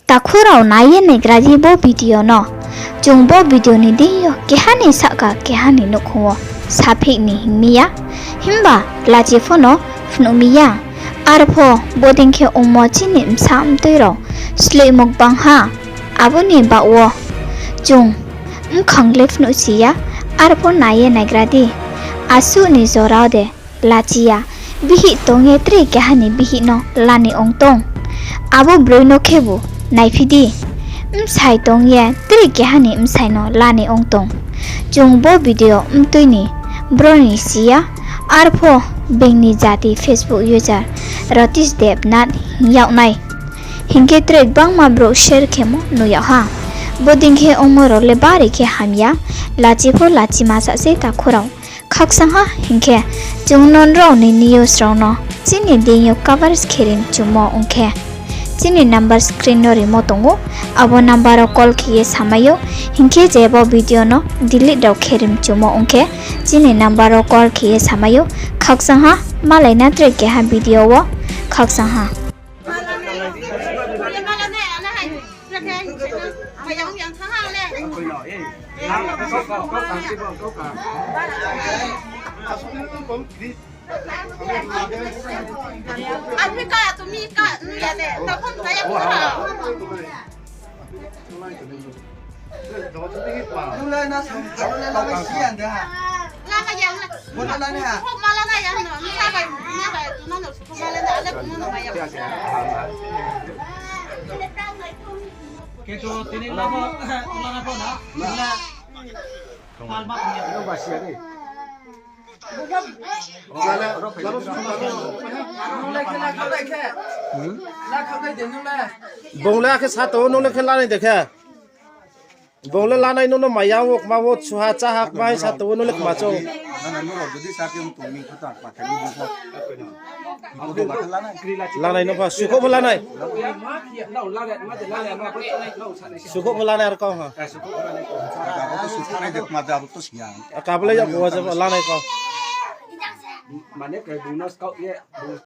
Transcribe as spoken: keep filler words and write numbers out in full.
Takhu rao nai ye naigra di bo video no. Chung bo video ni deing yo keha ni sahka keha ni nouhkhong wo sapheih ni hing mi ya. Himba lachi pho no phnuh mi ya. Arpho bodei khe ongmo chini bsa mtoi rao sloihmo gbang ha. Abo ni baoh wo chung bkhang le phnuhsi ya. Arpho nai ye naigra di. Asuh ni jora de lachi ya bihih tong ye tre keha ni bihih no la ni ong tong. Abo broi no khebu naiphi di. Bsai tong ye tre keha ni bsai no la ni ong tong. Chung bo video mtoi ni bro ni si ya, arpho being ni jati Facebook user Ratish Debnath hing yag nai. Hing khe tre gbangma brouh share khemo nuh yag ha. Bodei khe ongmo rao le bari khe hamya, lachi pho lachi ma sa se takhu rao. Khakchang ha hing khe, chung nrao ni news rao no chini deing yo cover khe ri mchumo ong khe, chini number screen no rimo tong ou, abo number wo call khe ye samai ou. Hing khe je bo video no delete rao khe ri mchumo ong khe, chini number wo call khe ye samai ou. Khakchang ha, malai na tre keha video wo. Khakchang ha. Bung le akhe sa tong ou, nung le khe lanai de khe. Bung le lanai, nung no maya wo kma wo suha cháha kma sa tong ou, nung le kma chou. Lanai no pha, sukhouh pho lanai. Sukhouh pho lanai ar kau ha. Aka bo le yak bo je lanai kau. Mane khe bung no skaoh ye, bung